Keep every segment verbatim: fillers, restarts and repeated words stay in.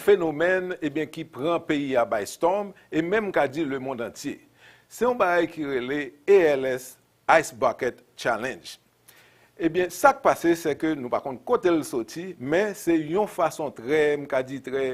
fenomèn, ebyen, ki pran peyi a by storm, e menm ka di lemonn antye. Se yon bagay ki rele A L S Ice Bucket Challenge. Ebyen, sa k pase, se ke nou pa konn kote l soti, men se yon fason trè, m ka di trè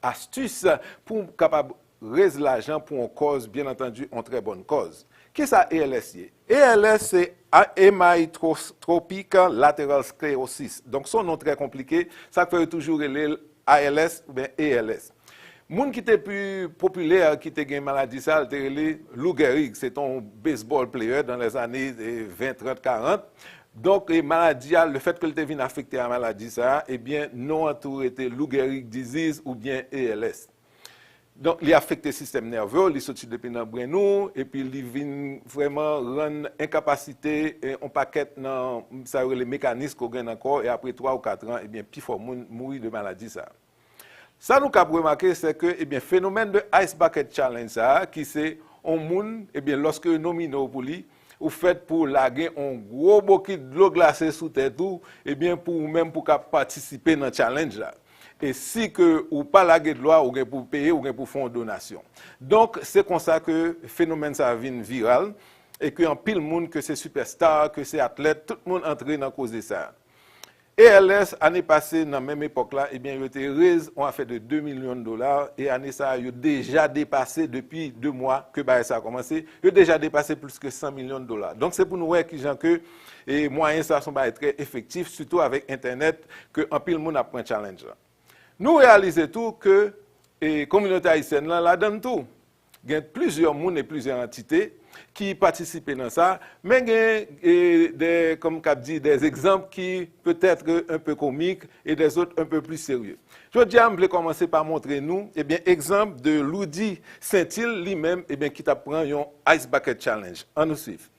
astis pou kapab rèz lajan pou yon kòz, byen antandi, yon trè bòn kòz. Kisa A L S ye? A L S se a- amyotrophic lateral sclerosis. Donk, se yon non trè konplike, sa k fè yo toujou rele l A L S oubyen A L S. Moun ki te pi popilè, ki te gen maladi sa, l te rele Lou Gehrig. Se te yon baseball player dans les années, eh, vingt, trente, quarante. Donk, eh, maladi a, le fèt ke l te vin afekte a maladi sa, ebyen, non an tou rete Lou Gehrig disease oubyen A L S. Donk, li afekte sistèm nève w, li soti depi nan brenn ou, epi li vin vrèman rann enkapasite, eh, yon pakèt nan sa yo rele mekanis ke w gen nan kò w, e apre twa ou kat an, ebyen, pifò moun mouri de maladi sa. Sa nou kab remake, se ke, ebyen, fenomèn de Ice Bucket Challenge sa a, ki se yon moun, ebyen, lòske yo nomine w pou li, ou fèt pou w lage yon gwo bokit dlo glase sou tèt ou, ebyen, pou ou menm pou w ka patisipe nan challenge la. E si ke ou pa lage dlo a, ou gen pou peye, ou gen pou fè yon donasyon. Donk, se konsa ke fenomèn sa a vin viral, e ke anpil moun, ke se sipèsta, ke se atlèt, tout moun antre nan koze sa a. A L S, ane pase, nan menm epòk la, ebyen, yo te rèz yon afè de de milyon dola, e ane sa a, yo deja depase, depi de mwa ke bagay sa a kòmanse, yo deja depase plis ke san milyon dola. Donk, se pou nou wè kijan ke, e, mwayen sa a se yon bagay trè efektif, sitou avèk entènèt, ke anpil moun ap pran challenge la. Nou reyalize tou ke, e, kominote ayisyèn lan ladan l tou. Gen plizyè moun e plizyè antite ki patisipe nan sa, men gen, e, de, kòm k ap di, des exemples ki peut-être un peu comiques et des autres un peu plus sérieux. Jodi a, m vle kòmanse pa montre nou, ebyen, egzanp de Loudy Saintil, li menm, ebyen, ki t ap pran yon Ice Bucket Challenge. Ann nou swiv.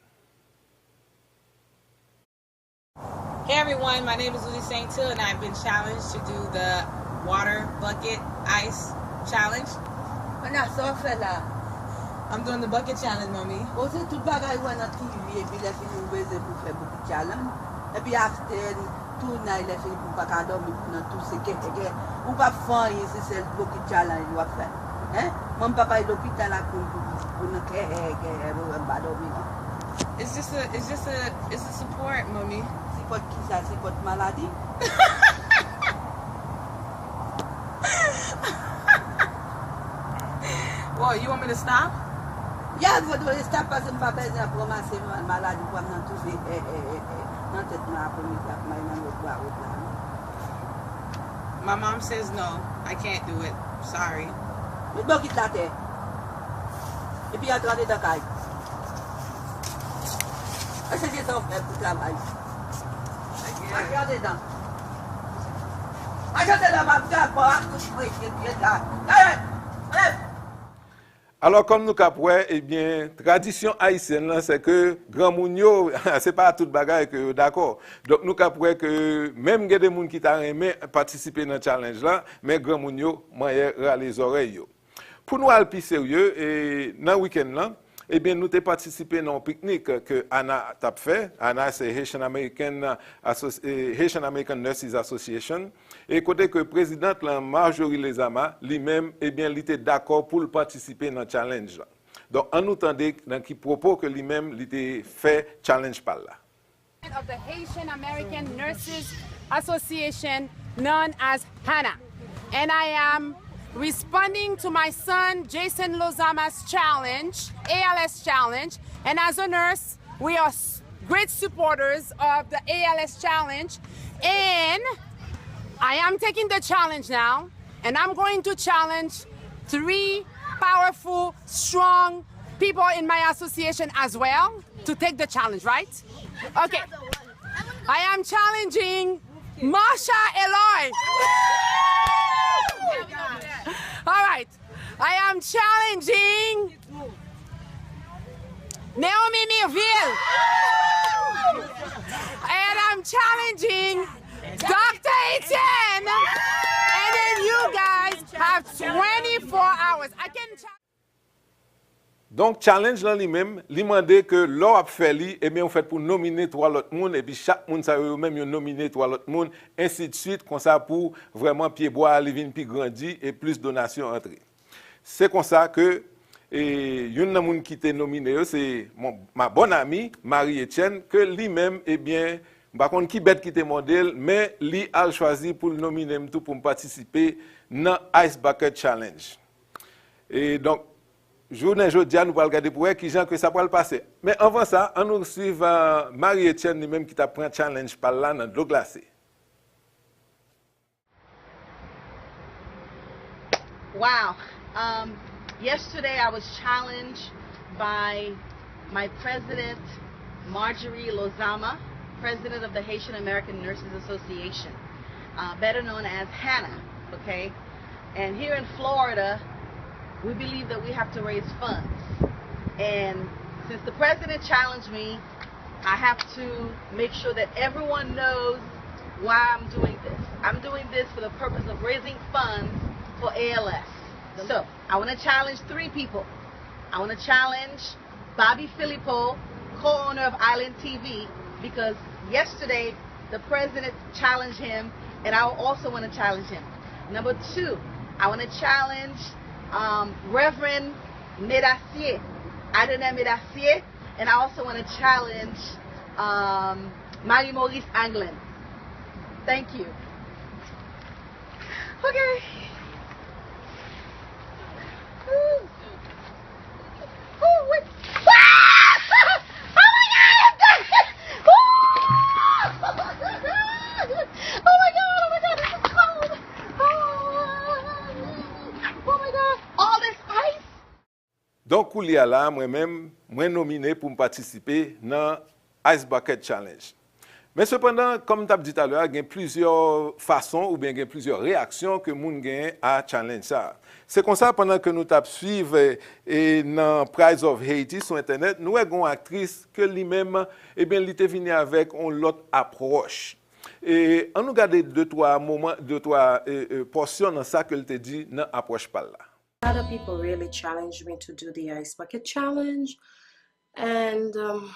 Hey everyone, my name is Lucy Saintil and I've been challenged to do the water bucket ice challenge. Kounye a, sa w fè la? I'm doing the bucket challenge, mommy. Bon, se tout bagay ou wè nan T V, epi lè fini ou bezwen pou fè bucket challenge. Epi after, tou nay lè fini pou pa ka dòmi, pou nan touse kèkèkè. Ou p ap fè anyen, se sèl bucket challenge w ap fè. Hein? Manman papa e lopital ak moun pou, pou nan kèkèkè, pou m pa dòmi non. It's just a, it's just a, it's a support, mommy. Sipòt kisa? Sipòt maladi? Well, you want me to stop? Yeah, fò w stop paske m pa bezwen ap ranmase maladi pou m nan touse nan tèt mwen apremidi ak may nan lòt bò a wout la non. My mom says no, I can't do it. Sorry. Met bokit la atè. Epi antre andedan kay. Èske se sa w fè pou travay? Antre andedan. Antre andedan, m ap gade w ak tout presye pyè la. Gade! Gade! Alò, kòm nou k ap wè, ebyen, tradisyon ayisyèn lan, se ke granmoun yo, se pa tout bagay ke yo dakò. Donk, nou k ap wè ke menm gen de moun ki ta renmen patisipe nan challenge la, men granmoun yo, manyen rale zòrèy yo. Pou nou al pi serye, e, nan wikenn lan, ebyen, nou te patisipe nan yon piknik ke Ana t ap fè. Ana, se Haitian American Asso-, e, Haitian American Nurses Association. E kote ke prezidant lan, Marjorie Lezama, li menm, ebyen, li te dakò pou l patisipe nan challenge la. Donk, ann nou tande nan ki pwopo ke li menm, li te fè challenge pa l la. Of the Haitian American Nurses Association, known as HANA. And I am responding to my son Jason Lozama's challenge, A L S challenge. And as a nurse, we are s- great supporters of the A L S challenge. And I am taking the challenge now. And I'm going to challenge three powerful, strong people in my association as well to take the challenge, right? Okay. I am challenging Marsha Eloy. All right. I am challenging Naomi Mirville. And I'm challenging Doctor Etienne. And then you guys have twenty-four hours. I can challenge Donk, challenge lan li menm, li mande ke lè w ap fè li, ebyen, ou fèt pou nomine twa lòt moun, epi chak moun sa yo, yo menm, yo nomine twa lòt moun, ensidswit, konsa pou vrèman pyebwa a, li vin pi grandi e plis donasyon antre. Se konsa ke, e, youn nan moun ki te nomine yo, se mon, ma bonne amie, Marie Etienne, ke li menm, ebyen, m pa konn ki bèt ki te mòde l, men li al chwazi pou l nomine m tou pou m patisipe nan Ice Bucket Challenge. E donk, jounen jodi a, nou pral gade pou wè kijan ke sa pral pase. Men anvan sa, ann nou swiv, euh, Marie Etienne li menm ki t ap pran challenge pa l la nan dlo glase. Wow. Um, yesterday I was challenged by my president, Marjorie Lozama, president of the Haitian American Nurses Association, uh, better known as HANA, okay? And here in Florida, we believe that we have to raise funds. And since the president challenged me, I have to make sure that everyone knows why I'm doing this. I'm doing this for the purpose of raising funds for A L S. So, I want to challenge three people. I want to challenge Bobby Filippo, co-owner of Island T V, because yesterday the president challenged him, and I also want to challenge him. Number two, I want to challenge um, Reverend Medacier, Adener Medacier, and I also want to challenge um, Marie Maurice Anglin. Thank you. Okay. Ooh. Ooh, what? Ah! Oh my God! Ooh! Oh my God! Oh my God! This is cold. Oh! Oh my God! All this ice. Donk, koulye a la, mwen menm, mwen nomine pou m patisipe nan Ice Bucket Challenge. Men sepandan, kòm m t ap di talè a, gen plizyè fason oubyen gen plizyè reyaksyon ke moun genyen a challenge sa a. Se konsa, pandan ke nou t ap swiv e, e nan Pride of Haiti sou entènèt, nou wè gen yon aktris ke li menm, ebyen, li te vini avèk yon lòt apwòch. E ann nou gade de twa moman, de twa e, e, pòsyon nan sa ke l te di nan apwòch pa l la. A lot of people really challenge me to do the ice bucket challenge. And um,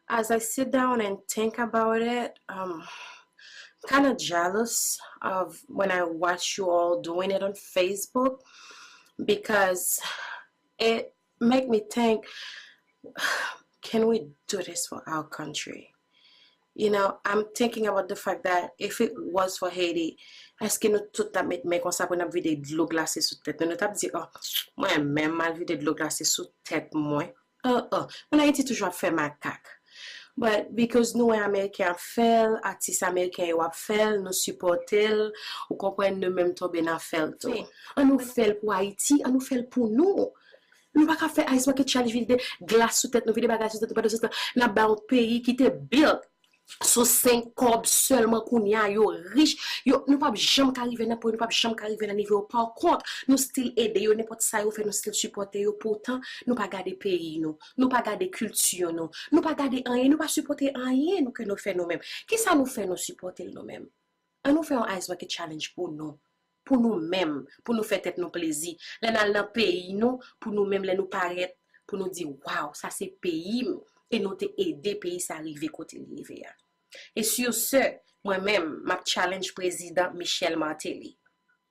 as I sit down and think about it, um, I'm kind of jealous of when I watch you all doing it on Facebook because it make me think, can we do this for our country? You know, I'm thinking about the fact that if it was for Haiti, èske nou tout t ap met men konsa pou n ap vide dlo glase sou tèt nou? Nou t ap di, oh, mwen menm m al vide dlo glase sou tèt mwen. Oh, oh. Moun Ayiti toujou ap fè makak. But because nou wè Ameriken ap fè l, atis Ameriken yo ap fè l, nou sipòte l, ou konprann, nou menm tonbe nan fè l tou. Ann nou fè l pou Ayiti, ann nou fè l pou nou. Nou pa ka fè ice bucket challenge, vide glas sou tèt nou, vide bagay sou tèt nou, pandan se tan n ap bay yon peyi ki te built sou senk kòb sèlman, kounye a yo rich, yo, nou p ap janm ka rive nan pwen, nou p ap janm ka rive nan nivo yo. Pa kont, nou still ede yo, nenpòt sa yo fè, nou still sipòte yo. Poutan, nou pa gade peyi nou, nou pa gade kilti nou, nou pa gade anyen, nou pa sipòte anyen nou ke nou fè nou menm. Kisa nou fè nou sipòte l nou menm? Ann nou fè yon ice bucket challenge pou nou, pou nou menm, pou nou fè tèt nou plezi. Lè n al nan peyi nou, pou nou menm, lè nou parèt, pou nou di, waw, sa se peyi m, e nou te ede peyi sa rive kote l rive a. E sur ce, mwen menm, m ap challenge prezidan Michel Martelly.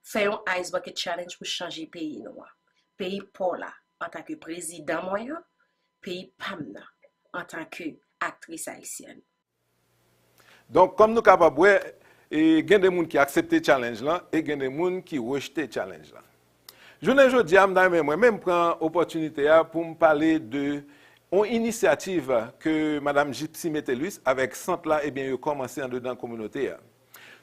Fè yon ice bucket challenge pou chanje peyi nou an. Peyi pa w la, antanke prezidan mwen an, peyi pa m nan, antanke aktris ayisyèn. Donk, kòm nou kapab wè, e, gen de moun ki aksepte challenge lan e gen de moun ki rejte challenge lan. Jounen jodi a, m ta renmen mwen menm pran opòtinite a pou m pale de yon inisyativ ke Madam Gypsy Metellus avèk sant la, ebyen, yo kòmanse andedan kominote a.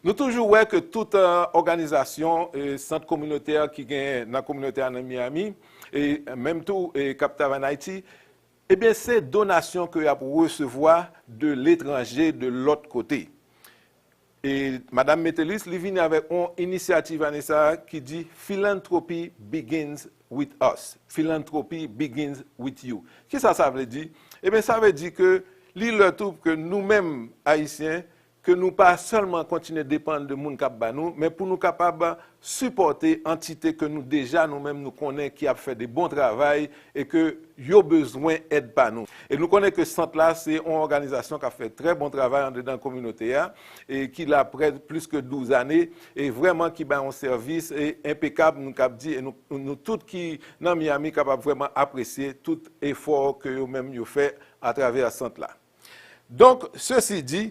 Nou toujou wè ke tout, e, òganizasyon, e, sant kominotè ki genyen nan kominote a nan Miami, e menm tou, e, k ap travay an Ayiti, ebyen, se donasyon ke y ap resevwa de letranje, de lòt kote. E Madam Metellus, li vini avèk yon inisyativ ane sa a ki di Philanthropy begins with us. Philanthropy begins with you. Kisa sa vle di? Ebyen, sa vle di ke li lè tou ke nou menm, Ayisyen, ke nou pa sèlman kontinye depann de moun k ap ba nou, men pou nou kapab sipòte antite ke nou deja nou menm nou konnen ki ap fè de bon travay e ke yo bezwen èd pa nou. E nou konnen ke sant la se yon òganizasyon k ap fè trè bon travay andedan kominote a e ki la prè plis ke douz ane e vrèman ki bay yon sèvis e enpekab, nou kab di, e nou, nou tout ki nan Miami kapab vrèman apresye tout efò ke yo menm yo fè atravè sant la. Donk, sesi di,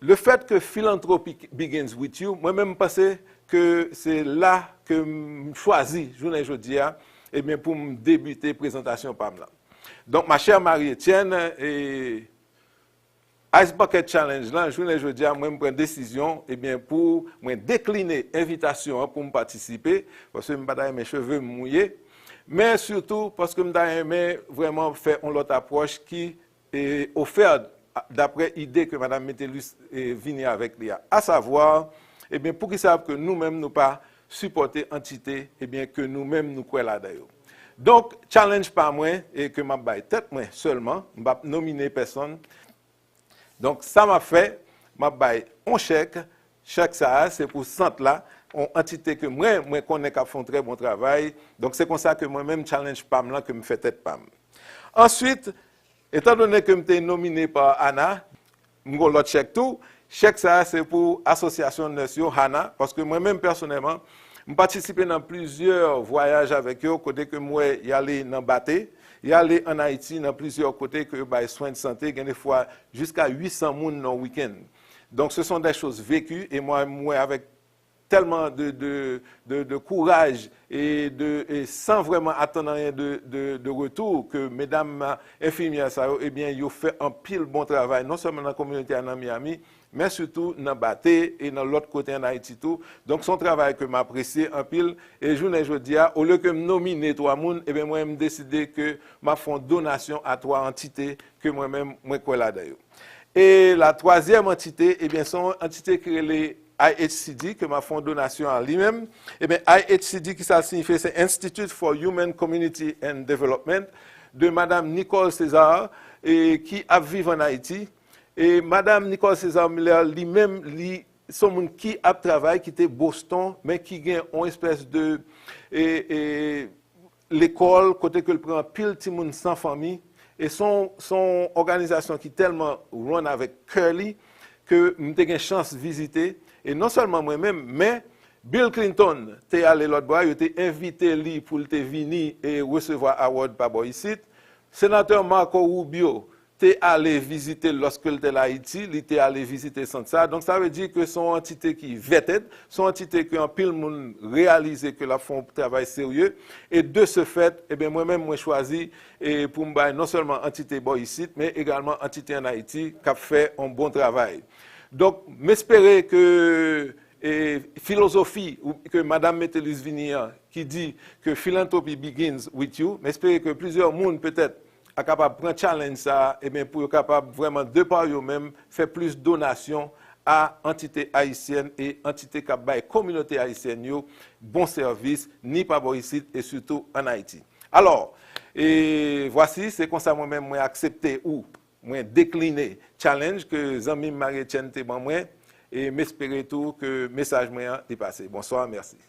le fait que philanthropy begins with you, mwen menm m panse ke se la ke m chwazi jounen jodi a, ebyen pou m debite prezantasyon pa m nan. Donk, ma chère Marie Etienne, e Ice Bucket Challenge lan, jounen jodi a, mwen m pran desizyon, ebyen pou mwen dekline envitasyon an pou m patisipe, paske m pa ta renmen cheve m mouye, men sitou paske m ta renmen vrèman fè yon lòt apwòch ki e ofè daprè ide ke Madanm Metellus e vini avèk li a. Asavwa, ebyen, poukisa ke nou menm nou pa sipòte antite, ebyen, ke nou menm nou kwè ladan yo. Donk, challenge pa mwen e ke m ap bay tèt mwen sèlman, m p ap nomine pèsonn. Donk, sa m ap fè, m ap bay yon chèk, chèk sa a, se pou sant la, yon antite ke mwen, mwen konnen k ap fè yon trè bon travay. Donk, se konsa ke mwen menm, challenge pa m lan, ke m fè tèt pa m. Answit, etandone ke m te nomine pa Ana, m gen yon lòt chèk tou. Chèk sa a, se pou asosyasyon nès yo, Hana, paske mwen menm pèsonèlman, m patisipe nan plizyè vwayaj avèk yo, kote ke m wè y ale nan bate, y ale ann Ayiti, nan plizyè kote ke yo bay swen de sante, gen de fwa jiska uit san moun nan wikenn. Donc, ce sont des choses vécues, et moi, m wè avèk tèlman de, de, de, de kouraj e de, e san vrèman atann anyen de, de, de retou ke medam enfimyè sa yo, ebyen, yo fè anpil bon travay, non sèlman nan kominote a nan Miami, men sitou nan bate e nan lòt kote ann Ayiti tou. Donk, se yon travay ke m apresye anpil. E jounen jodi a, olye ke m nomine twa moun, ebyen, mwen, m deside ke m ap fè yon donasyon a twa antite ke mwen menm, mwen kwè ladan yo. E la twazyèm antite, ebyen, se yon antite ki rele I H C D, ke m ap fè yon donasyon a li menm. Ebyen, I H C D, ki sa l siyifye? Se Institute for Human Community and Development, de Madam Nicole César, e ki ap viv ann Ayiti. E Madam Nicole César Miller, li menm, li se yon moun ki ap travay, ki te Boston, men ki gen yon espès de, e, e, lekòl, kote ke l pran anpil timoun san fanmi. E se yon, se yon òganizasyon ki tèlman run avèk kè li, ke m te gen chans vizite. E non sèlman mwen menm, men Bill Clinton te ale lòt bò a, yo te envite li pou l te vini e resevwa award pa bò isit. Senatè Marco Rubio te ale vizite l lòske l te la Ayiti, li te ale vizite sant sa. Donk, sa vle di ke se yon antite ki vetted, se yon antite ke anpil moun reyalize ke l ap fè yon travay serye. E de ce fait, ebyen, mwen menm, mwen chwazi e pou m bay non sèlman antite bò isit, men egalman antite ann Ayiti k ap fè yon bon travay. Donk, m espere ke e filozofi ou, ke Madanm Metellus vini an, ki di ke philanthropy begins with you, m espere ke plizyè moun petèt a kapab pran challenge sa a, ebyen, pou yo kapab vrèman, de pa yo menm, fè plis donasyon a antite ayisyèn e antite k ap bay kominote ayisyèn yo bon sèvis, ni pa bò isit e sitou ann Ayiti. Alò, e vwasi, se konsa mwen menm mwen aksepte ou mwen dekline challenge ke zanmi m Marie Etienne te ban mwen, e m espere tou ke mesaj mwen an li pase. Bonswa, mèsi.